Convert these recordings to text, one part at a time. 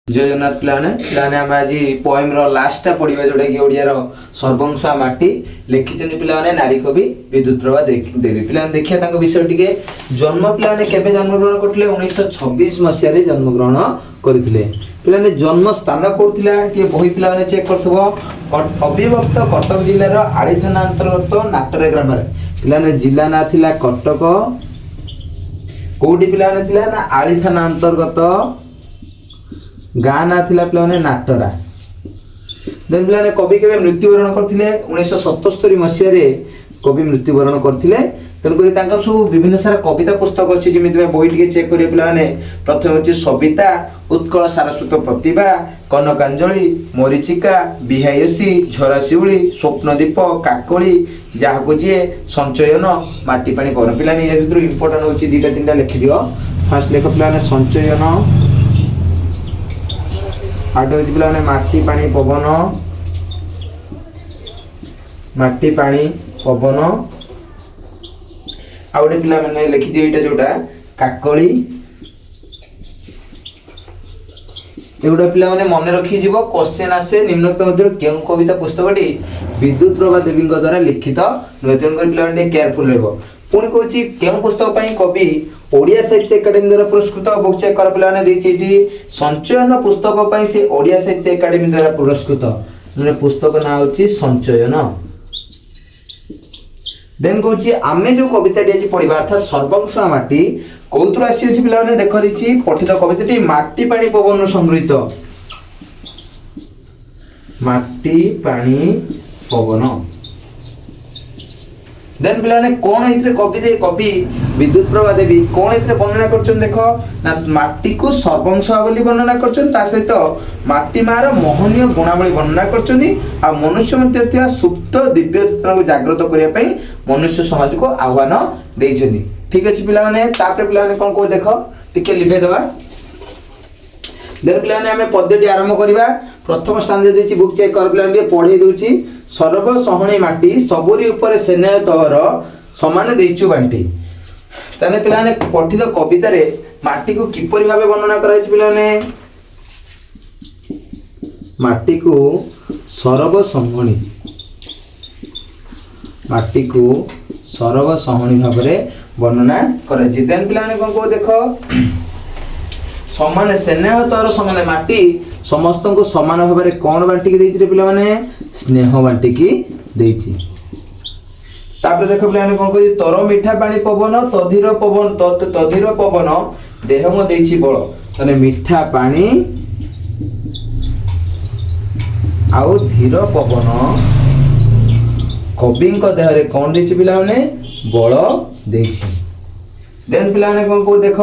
ଜୟ ଜଗନ୍ନାଥ ପିଲାମାନେ। ପିଲାମାନେ, ଆମେ ଆଜି ପଏମ୍ର ଲାଷ୍ଟଟା ପଢ଼ିବା, ଯୋଉଟାକି ଓଡ଼ିଆର ସର୍ବଂସହା ମାଟି। ଲେଖିଛନ୍ତି ପିଲାମାନେ ନାରୀ କବି ବିଦ୍ୟୁତ ପ୍ରଭା ଦେବୀ। ପିଲାମାନେ, ଦେଖିବା ତାଙ୍କ ବିଷୟ ଟିକେ। ଜନ୍ମ ପିଲାମାନେ, କେବେ ଜନ୍ମଗ୍ରହଣ କରିଥିଲେ? 1926 ମସିହାରେ ଜନ୍ମଗ୍ରହଣ କରିଥିଲେ। ପିଲାମାନେ, ଜନ୍ମ ସ୍ଥାନ କୋଉଠି ଥିଲା? ଟିକେ ବହି ପିଲାମାନେ ଚେକ୍ କରୁଥିବ। ଅବିଭକ୍ତ କଟକ ଜିଲ୍ଲାର ଆଳି ଥାନା ଅନ୍ତର୍ଗତ ନାଟରେ ଗ୍ରାମରେ। ପିଲାମାନେ, ଜିଲ୍ଲା ନାଁ ଥିଲା କଟକ। କୋଉଠି ପିଲାମାନେ ଥିଲା ନା ଆଳି ଥାନା ଅନ୍ତର୍ଗତ, ଗାଁ ନାଁ ଥିଲା ପିଲାମାନେ ନାଟରା। ଦେନ୍ ପିଲାମାନେ, କବି କେବେ ମୃତ୍ୟୁବରଣ କରିଥିଲେ? 1977 ମସିହାରେ କବି ମୃତ୍ୟୁବରଣ କରିଥିଲେ। ତେଣୁକରି ତାଙ୍କର ସବୁ ବିଭିନ୍ନ ସାରା କବିତା ପୁସ୍ତକ ଅଛି। ଯେମିତି ତୁମେ ବହି ଟିକେ ଚେକ୍ କରିବ ପିଲାମାନେ। ପ୍ରଥମେ ହେଉଛି ସବିତା, ଉତ୍କଳ ସାରସ୍ୱତ ପ୍ରତିଭା, କନକାଞ୍ଜଳି, ମରିଚିକା, ବିହାଇଏସି, ଝରା ଶିଉଳି, ସ୍ୱପ୍ନଦୀପ, କାକଳି, ଯାହାକୁ ଯିଏ, ସଞ୍ଚୟନ, ମାଟି ପାଣି ପବନ। ପିଲାମାନେ, ଏ ଭିତରୁ ଇମ୍ପୋର୍ଟାଣ୍ଟ ହେଉଛି ଦୁଇଟା ତିନିଟା ଲେଖିଦିଅ। ଫାର୍ଷ୍ଟ ଲେଖ ପିଲାମାନେ ସଞ୍ଚୟନ, ଆଉ ଗୋଟେ ହେଉଛି ପିଲାମାନେ ମାଟି ପାଣି ପବନ। ମାଟି ପାଣି ପବନ। ଆଉ ଗୋଟେ ପିଲାମାନେ ଲେଖିଦିଅ ଏଇଟା ଯୋଉଟା କାକଳି। ଏଗୁଡ଼ା ପିଲାମାନେ ମନେ ରଖିଯିବ, କ୍ୱେଶ୍ଚେନ୍ ଆସେ, ନିମ୍ନୋକ୍ତ ମଧ୍ୟରୁ କେଉଁ କବିତା ପୁସ୍ତକଟି ବିଦ୍ୟୁତ ପ୍ରଭା ଦେବୀଙ୍କ ଦ୍ୱାରା ଲିଖିତ ନୁହେଁ? ତେଣୁକରି ପିଲାମାନେ ଟିକେ କେୟାରଫୁଲ୍ ରହିବ। ପୁଣି କହୁଛି, କେଉଁ ପୁସ୍ତକ ପାଇଁ କବି ଓଡ଼ିଆ ସାହିତ୍ୟ ଏକାଡେମୀ ଦ୍ୱାରା ପୁରସ୍କୃତ? ବୁକ୍ ଚେକ୍ କର ପିଲାମାନେ, ଦେଇଛି ଏଠି। ସଞ୍ଚୟନ ପୁସ୍ତକ ପାଇଁ ସେ ଓଡ଼ିଆ ସାହିତ୍ୟ ଏକାଡେମୀ ଦ୍ୱାରା ପୁରସ୍କୃତ। ମାନେ ପୁସ୍ତକ ନାଁ ହେଉଛି ସଞ୍ଚୟନ। ଦେନ୍ କହୁଛି, ଆମେ ଯୋଉ କବିତାଟି ଆଜି ପଢିବା, ଅର୍ଥାତ୍ ସର୍ବଂସହା ମାଟି, କୋଉଥିରୁ ଆସିଅଛି? ପିଲାମାନେ ଦେଖ ଦେଇଛି, ପଠିତ କବିତାଟି ମାଟି ପାଣି ପବନରୁ ସଂଗୃହୀତ। ମାଟି ପାଣି ପବନ। ଦେନ୍ ପିଲାମାନେ, କଣ ଏଥିରେ କବି ବିଦ୍ୟୁତ ପ୍ରଭା ଦେବୀ କଣ ଏଥିରେ ବର୍ଣ୍ଣନା କରିଛନ୍ତି ଦେଖ ନା, ମାଟିକୁ ସର୍ବଂସହା ବୋଲି ବର୍ଣ୍ଣନା କରିଛନ୍ତି। ତା ସହିତ ମାଟି ମାର ମହନୀୟ ଗୁଣାବଳୀ ବର୍ଣ୍ଣନା କରିଛନ୍ତି ଆଉ ମନୁଷ୍ୟ ମଧ୍ୟରେ ଥିବା ସୁପ୍ତ ଦିବ୍ୟ ଚେତନାକୁ ଜାଗ୍ରତ କରିବା ପାଇଁ ମନୁଷ୍ୟ ସମାଜକୁ ଆହ୍ୱାନ ଦେଇଛନ୍ତି। ଠିକ ଅଛି ପିଲାମାନେ, ତାପରେ ପିଲାମାନେ କଣ କହୁ ଦେଖ, ଟିକେ ଲିଭେଇ ଦେବା। ଦେନ୍ ପିଲାମାନେ, ଆମେ ପଦ୍ୟଟି ଆରମ୍ଭ କରିବା। ପ୍ରଥମ ସ୍ଥାନରେ ଦେଇଛି, ବୁକ୍ ଚେକ୍ କର ପିଲାମାନେ, ଟିକେ ପଢେଇ ଦଉଛି। ସର୍ବସହଣୀ ମାଟି, ସବୁରି ଉପରେ ସ୍ନେହ ତୋହର ସମାନ ଦେଇଛୁ ବାଣ୍ଟି। ତାହେଲେ ପିଲାମାନେ, ପଠିତ କବିତାରେ ମାଟିକୁ କିପରି ଭାବେ ବର୍ଣ୍ଣନା କରାଯାଇଛି? ପିଲାମାନେ, ମାଟିକୁ ସରବସହଣୀ, ମାଟିକୁ ସରବସହଣୀ ଭାବରେ ବର୍ଣ୍ଣନା କରାଯାଇଛି। ଦେନ୍ ପିଲାମାନେ କଣ କହୁ ଦେଖ, ସମାନ ସ୍ନେହ ତୋର ସମାନ, ମାଟି ସମସ୍ତଙ୍କୁ ସମାନ ଭାବରେ କଣ ବାଣ୍ଟିକି ଦେଇଛି ରେ ପିଲାମାନେ? ସ୍ନେହ ବାଣ୍ଟିକି ଦେଇଛି। ତାପରେ ଦେଖ ପିଲାମାନେ କଣ କହୁଛି, ତର ମିଠା ପାଣି ପବନ, ତଧିର ପବନ, ତଧିର ପବନ ଦେହ ମୋ ଦେଇଛି ବଳ। ତାହେଲେ ମିଠା ପାଣି ଆଉ ଧୀର ପବନ କବିଙ୍କ ଦେହରେ କଣ ଦେଇଛି ପିଲାମାନେ? ବଳ ଦେଇଛି। ଦେନ୍ ପିଲାମାନେ କଣ କହୁ ଦେଖ,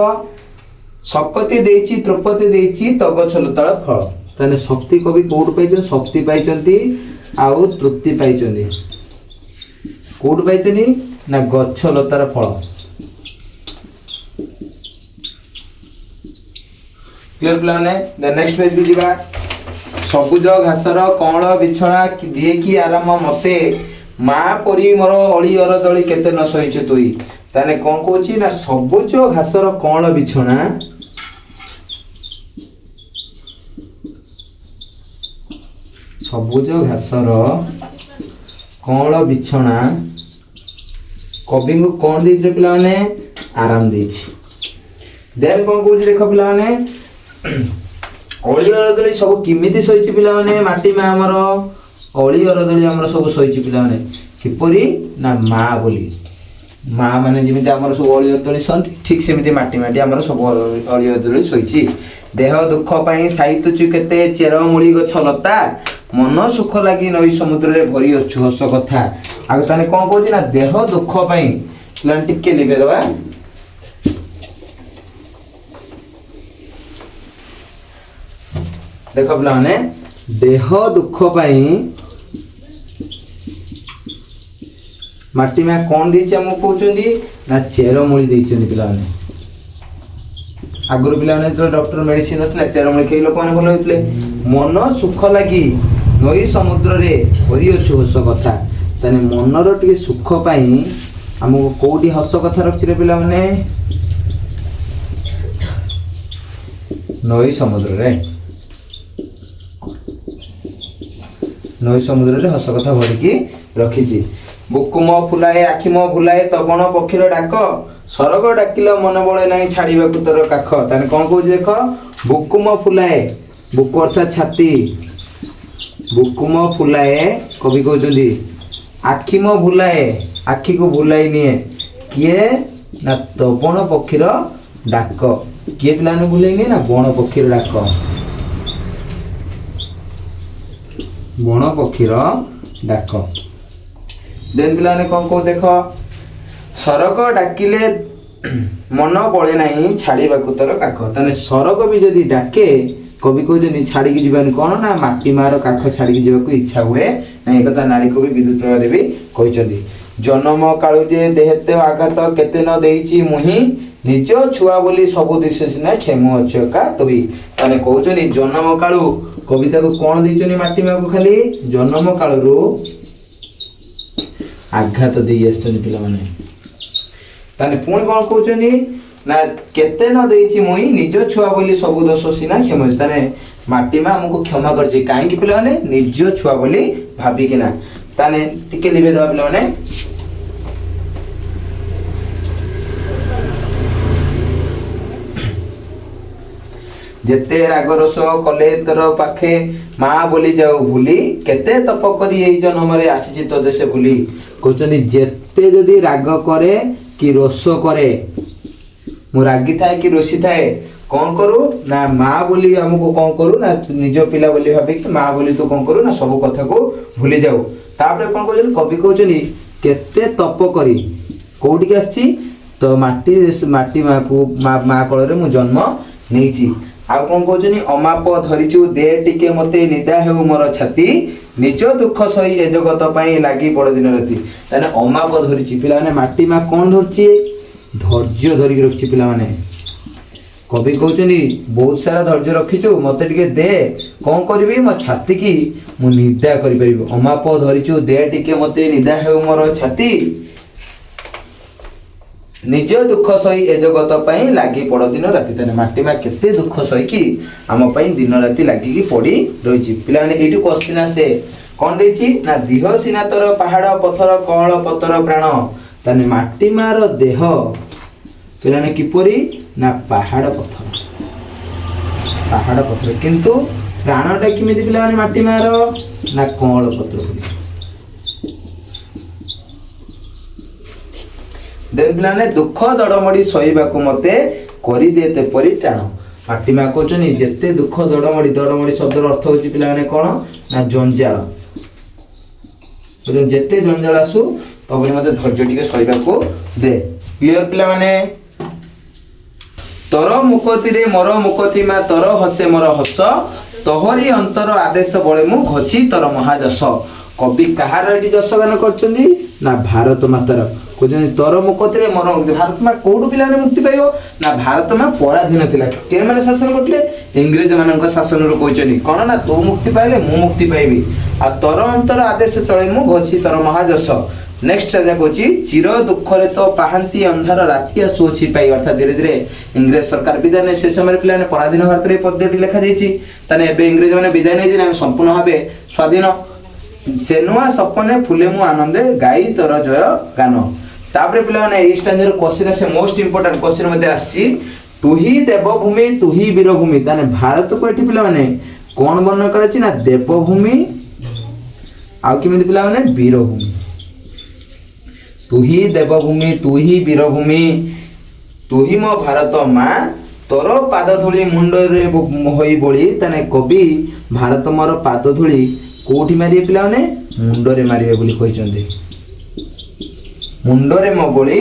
ଶକତି ଦେଇଛି, ତୃପ୍ତି ଦେଇଛି ତଗଛ ଲତାଳ ଫଳ। ତାହେଲେ ଶକ୍ତି କବି କୋଉଠୁ ପାଇଛନ୍ତି? ଶକ୍ତି ପାଇଛନ୍ତି ଆଉ ତୃପ୍ତି ପାଇଛନ୍ତି। କୋଉଠୁ ପାଇଛନ୍ତି ନା ଗଛ ଲତାର ଫଳ। କ୍ଲିୟର ପିଲାମାନେ? ନେକ୍ସଟ ପେଜକୁ ଯିବା। ସବୁଜ ଘାସର କଅଁଳ ବିଛଣା ଦିଏ କି ଆରାମ ମତେ, ମା ପରି ମୋର ଅଳି ଅରଦଳି କେତେ ନ ସହିଛୁ ତୁଇ। ତାହେଲେ କଣ କହୁଛି ନା ସବୁଜ ଘାସର କଅଁଳ ବିଛଣା, ସବୁଜ ଘାସର କଅଁଳ ବିଛଣା କବିଙ୍କୁ କଣ ଦେଇଥିଲେ ପିଲାମାନେ? ଆରାମ ଦେଇଛି। ଦେନ୍ କଣ କହୁଛି ଦେଖ ପିଲାମାନେ, ଅଳି ଅରଦଳି ସବୁ କେମିତି ସହିଛି ପିଲାମାନେ? ମାଟି ମା ଆମର ଅଳି ଅରଦଳି ଆମର ସବୁ ସହିଛି ପିଲାମାନେ। କିପରି ନା ମା ବୋଲି, ମା ମାନେ ଯେମିତି ଆମର ସବୁ ଅଳି ଅରଦଳି ସହନ୍ତି, ଠିକ ସେମିତି ମାଟି ମାଟି ଆମର ସବୁ ଅଳି ଅରଦଳି ସହିଛି। ଦେହ ଦୁଃଖ ପାଇଁ ସାଇତୁଛୁ କେତେ ଚେରମୂଳି ଗଛ ଲତା, ମନ ସୁଖ ଲାଗି ନଈ ସମୁଦ୍ରରେ ଭରି ଅଛୁ ହସ କଥା। ଆଉ ତାହେଲେ କଣ କହୁଛି ନା ଦେହ ଦୁଃଖ ପାଇଁ, ପିଲାମାନେ ଟିକେ ଲିଭେଇ ଦେବା। ଦେଖ ପିଲାମାନେ, ଦେହ ଦୁଃଖ ପାଇଁ ମାଟି ମା କଣ ଦେଇଛି ଆମକୁ କହୁଛନ୍ତି ନା ଚେରମୂଳି ଦେଇଛନ୍ତି ପିଲାମାନେ। ଆଗରୁ ପିଲାମାନେ ଯେତେବେଳେ ଡକ୍ଟର ମେଡିସିନ ନଥିଲା, ଚେରମୂଳି ଖାଇ ଲୋକମାନେ ଭଲ ହେଉଥିଲେ। ମନ ସୁଖ ଲାଗି ନଈ ସମୁଦ୍ରରେ ଭରି ଅଛୁ ହସ କଥା। ତାହେଲେ ମନର ଟିକେ ସୁଖ ପାଇଁ ଆମକୁ କୋଉଠି ହସ କଥା ରଖିଛି ରେ ପିଲାମାନେ? ନଈ ସମୁଦ୍ରରେ। ନଈ ସମୁଦ୍ରରେ ହସ କଥା ଭରିକି ରଖିଛି। ବୁକୁ ମୋ ଫୁଲାଏ, ଆଖି ମୋ ଭୁଲାଏ ତବଣ ପକ୍ଷୀର ଡାକ, ସରଗ ଡାକିଲ ମନ ବଳେ ନାହିଁ ଛାଡ଼ିବାକୁ ତୋର କାଖ। ତାହେଲେ କଣ କହୁଛି ଦେଖ, ବୁକୁ ମୋ ଫୁଲାଏ, ବୁକୁ ଅର୍ଥାତ୍ ଛାତି, ବୁକୁ ମୋ ଫୁଲାଏ କବି କହୁଛନ୍ତି, ଆଖି ମୋ ଭୁଲାଏ, ଆଖିକୁ ଭୁଲାଇ ନିଏ କିଏ ନା ତବଣ ପକ୍ଷୀର ଡାକ। କିଏ ପିଲାମାନେ ଭୁଲେଇ ନିଏ ନା ବଣ ପକ୍ଷୀର ଡାକ, ବଣ ପକ୍ଷୀର ଡାକ। ଦେନ୍ ପିଲାମାନେ କଣ କହୁ ଦେଖ, ସରଗ ଡାକିଲେ ମନ ବଳେ ନାହିଁ ଛାଡ଼ିବାକୁ ତୋର କାଖ। ତାହେଲେ ସରଗ ବି ଯଦି ଡାକେ, କବି କହୁଛନ୍ତି ଛାଡ଼ିକି ଯିବାନି, କଣ ନା ମାଟି ମାର କାଖ ଛାଡ଼ିକି ଯିବାକୁ ଇଚ୍ଛା ହୁଏ ନାହିଁ। ଏକଥା ନାରୀ କବି ବିଦ୍ୟୁତ ପ୍ରଭା ଦେବୀ କହିଛନ୍ତି। ଜନମ କାଳୁ ଯେ ଦେହତେ ଆଘାତ କେତେ ନ ଦେଇଛି ମୁହିଁ, ନିଜ ଛୁଆ ବୋଲି ସବୁ ଦିଶେ ସିନା କ୍ଷମ ଅଛି କା ତୁହି। ତାହେଲେ କହୁଛନ୍ତି ଜନମ କାଳୁ କବିତାକୁ କଣ ଦେଇଛନ୍ତି ମାଟି ମାକୁ, ଖାଲି ଜନମ କାଳରୁ ଆଘାତ ଦେଇ ଆସିଛନ୍ତି ପିଲାମାନେ। ତାହେଲେ ପୁଣି କଣ କହୁଛନ୍ତି ନା କେତେ ନ ଦେଇଛି ମୁଇଁ, ନିଜ ଛୁଆ ବୋଲି ସବୁ ଦୋଷ ସିନା କ୍ଷମ ଅଛି। ତାହେଲେ ମାଟି ମା ଆମକୁ କ୍ଷମା କରିଛି କାହିଁକି ପିଲାମାନେ, ନିଜ ଛୁଆ ବୋଲି ଭାବିକିନା। ତାହେଲେ ଟିକେ ଲିଭେଇ ଦେବା ପିଲାମାନେ। ଯେତେ ରାଗ ରୋଷ କଲେ ତୋର ପାଖେ ମା ବୋଲି ଯାଉ ଭୁଲି, କେତେ ତପ କରି ଏଇ ଜନ୍ମରେ ଆସିଛି ତୋ ଦେଶେ ବୁଲି। କହୁଛନ୍ତି ଯେତେ ଯଦି ରାଗ କରେ କି ରୋଷ କରେ, ମୁଁ ରାଗିଥାଏ କି ରୋଷିଥାଏ, କଣ କରୁ ନା ମା ବୋଲି ଆମକୁ କଣ କରୁ ନା ନିଜ ପିଲା ବୋଲି ଭାବିକି ମା ବୋଲି ତୁ କଣ କରୁ ନା ସବୁ କଥାକୁ ଭୁଲି ଯାଉ। ତାପରେ କଣ କହୁଛନ୍ତି କବି, କହୁଛନ୍ତି କେତେ ତପ କରି କୋଉଠିକି ଆସିଛି ତ ମାଟି ମାଟି ମାକୁ ମା କୋଳରେ ମୁଁ ଜନ୍ମ ନେଇଛି। ଆଉ କଣ କହୁଛନ୍ତି, ଅମାପ ଧରିଛୁ ଦେ ଟିକେ ମତେ ନିଦା ହେଉ ମୋର ଛାତି, ନିଜ ଦୁଃଖ ସହି ଏ ଜଗତ ପାଇଁ ଲାଗି ବଡ ଦିନ ରାତି। ତାହେଲେ ଅମାପ ଧରିଛି ପିଲାମାନେ, ମାଟି ମା କଣ ଧରିଛି, ଧୈର୍ଯ୍ୟ ଧରିକି ରଖିଛି ପିଲାମାନେ। କବି କହୁଛନ୍ତି ବହୁତ ସାରା ଧୈର୍ଯ୍ୟ ରଖିଛୁ, ମତେ ଟିକେ ଦେ, କଣ କରିବି ମୋ ଛାତିକି ମୁଁ ନିଦା କରିପାରିବି। ଅମାପ ଧରିଛୁ ଦେ ଟିକେ ମତେ ନିଦା ହେଉ ମୋର ଛାତି, ନିଜ ଦୁଃଖ ସହି ଏ ଜଗତ ପାଇଁ ଲାଗି ପଡ଼ ଦିନ ରାତି। ତାହେଲେ ମାଟି ମା କେତେ ଦୁଃଖ ସହିକି ଆମ ପାଇଁ ଦିନ ରାତି ଲାଗିକି ପଡ଼ି ରହିଛି ପିଲାମାନେ। ଏଇଠି କ୍ୱଶ୍ଚିନ୍ ଆସେ, କଣ ଦେଇଛି ନା ଦିହ ସିନା ତୋର ପାହାଡ଼ ପଥର କଅଁଳ ପତର ପ୍ରାଣ। ତାହେଲେ ମାଟି ମାର ଦେହ ପିଲାମାନେ କିପରି ନା ପାହାଡ଼ ପଥର, ପାହାଡ଼ ପଥର, କିନ୍ତୁ ପ୍ରାଣଟା କେମିତି ପିଲାମାନେ ମାଟି ମାର ନା କଅଁଳ ପତ୍ର ପରି। ଦେନ୍ ପିଲାମାନେ ଦୁଃଖ ଦଡ଼ମଡ଼ି ସହିବାକୁ ମତେ କରିଦେ ତେପରି ଟାଣ। ମାଟି ମା କହୁଛନ୍ତି ଯେତେ ଦୁଃଖ ଦଡ଼ମଡ଼ି, ଦଡ଼ମଡ଼ି ଶବ୍ଦର ଅର୍ଥ ହଉଛି ପିଲାମାନେ କଣ ନା ଜଞ୍ଜାଳ, ଯେତେ ଜଞ୍ଜାଳ ଆସୁ ତପରି ମତେ ଧୈର୍ଯ୍ୟ ଟିକେ ସହିବାକୁ ଦେ। କ୍ଲିୟର ପିଲାମାନେ? ତୋର ମୁକତିରେ ମୋର ମୁକତି ମା, ତୋର ହସେ ମୋର ହସ, ତୋହରି ଅନ୍ତର ଆଦେଶ ବଳେ ମୁଁ ଘୋଷି ତୋର ମହାଯଶ। କବି କାହାର ଏଠି ଯଶଗାନ କରୁଛନ୍ତି ନା ଭାରତ ମାତାର। କହୁଛନ୍ତି ତୋର ମୁକତିରେ ମୋର ମୁକ୍ତି। ଭାରତ ମା କୋଉଠୁ ପିଲାମାନେ ମୁକ୍ତି ପାଇବ ନା ଭାରତ ମା ପରାଧୀନ ଥିଲା, କେଉଁମାନେ ଶାସନ କରୁଥିଲେ, ଇଂରେଜ ମାନଙ୍କ ଶାସନରୁ। କହୁଛନ୍ତି କଣ ନା ତୁ ମୁକ୍ତି ପାଇଲେ ମୁଁ ମୁକ୍ତି ପାଇବି, ଆଉ ତୋର ଅନ୍ତର ଆଦେଶ ଚଳେ ମୁଁ ଘୋଷି ତୋର ମହାଯଶ। ନେକ୍ସଟ ରାଜା କହୁଛି ଚିର ଦୁଃଖରେ ତ ପାହାନ୍ତି ଅନ୍ଧାର ରାତି ଆସୁଅଛି ପାଇ। ଅର୍ଥାତ୍ ଧୀରେ ଧୀରେ ଇଂରେଜ ସରକାର ବିଦାୟ ନେଇ, ସେ ସମୟରେ ପିଲାମାନେ ପରାଧୀନ ଭାରତରେ ଏ ପଦ୍ୟଟି ଲେଖାଯାଇଛି। ତାହେଲେ ଏବେ ଇଂରେଜ ମାନେ ବିଦାୟ ନେଇଛନ୍ତି, ଆମେ ସମ୍ପୂର୍ଣ୍ଣ ଭାବେ ସ୍ୱାଧୀନ। ସେ ନୂଆ ସପନେ ଫୁଲେ ମୁଁ ଆନନ୍ଦେ ଗାଇ ତୋର ଜୟ ଗାନ। ତାପରେ ପିଲାମାନେ ଏଇ ଷ୍ଟାଞ୍ଜାର କ୍ୱଶ୍ଚିନ୍ ଆସେ, ମୋଷ୍ଟ ଇମ୍ପୋର୍ଟାଣ୍ଟ କ୍ୱଶ୍ଚିନ୍ ମଧ୍ୟ ଆସିଛି, ତୁହି ଦେବଭୂମି ତୁହି ବୀରଭୂମି। ତାହେଲେ ଭାରତକୁ ଏଠି ପିଲାମାନେ କଣ ବର୍ଣ୍ଣନା କରାଯାଇଛି ନା ଦେବଭୂମି, ଆଉ କେମିତି ପିଲାମାନେ ବୀରଭୂମି। ତୁହି ଦେବଭୂମି ତୁହି ବୀରଭୂମି ତୁହି ମୋ ଭାରତ ମା, ତୋର ପାଦଧୂଳି ମୁଣ୍ଡରେ ହୋଇ ବୋଳି। ତାହେଲେ କବି ଭାରତ ମୋର ପାଦଧୂଳି କୋଉଠି ମାରିବେ ପିଲାମାନେ, ମୁଣ୍ଡରେ ମାରିବେ ବୋଲି କହିଛନ୍ତି। ମୁଣ୍ଡରେ ମୋ ବୋଳି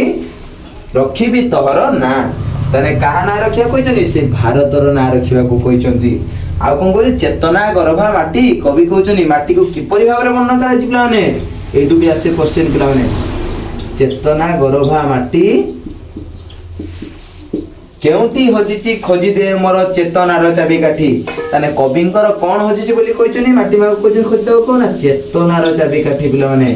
ରଖିବି ତୋହର ନାଁ। ତାହେଲେ କାହା ନାଁ ରଖିବାକୁ କହିଛନ୍ତି, ସେ ଭାରତର ନାଁ ରଖିବାକୁ କହିଛନ୍ତି। ଆଉ କଣ କହୁଛି, ଚେତନା ଗର୍ଭା ମାଟି। କବି କହୁଛନ୍ତି ମାଟିକୁ କିପରି ଭାବରେ ବର୍ଣ୍ଣନା କରାଯାଇଛି ପିଲାମାନେ, ଏଇଠୁ ବି ଆସେ କ୍ୱଶ୍ଚିନ୍ ପିଲାମାନେ। ଚେତନା ଗର୍ଭା ମାଟି କେଉଁଠି ହଜିଛି ଖୋଜି ଦେ ମୋର ଚେତନାର ଚାବିକାଠି। ତାହେଲେ କବିଙ୍କର କଣ ହଜିଛି ବୋଲି କହିଛନ୍ତି, ମାଟି ମାକୁ କହୁଛନ୍ତି ଖୋଜିଦେବ କଣ ନା ଚେତନାର ଚାବିକାଠି ପିଲାମାନେ।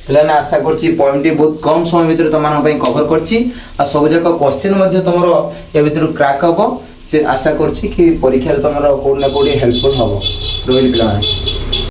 ପିଲାମାନେ ଆଶା କରୁଛି ପଏମ୍ଟି ବହୁତ କମ୍ ସମୟ ଭିତରେ ତମମାନଙ୍କ ପାଇଁ କଭର କରିଛି, ଆଉ ସବୁଯାକ କ୍ୱଶ୍ଚିନ୍ ମଧ୍ୟ ତମର ଏ ଭିତରୁ କ୍ରାକ୍ ହବ। ସେ ଆଶା କରୁଛି କି ପରୀକ୍ଷାରେ ତମର କୋଉଠି ନା କୋଉଠି ହେଲ୍ପଫୁଲ୍ ହବ। ରହିଲି ପିଲାମାନେ।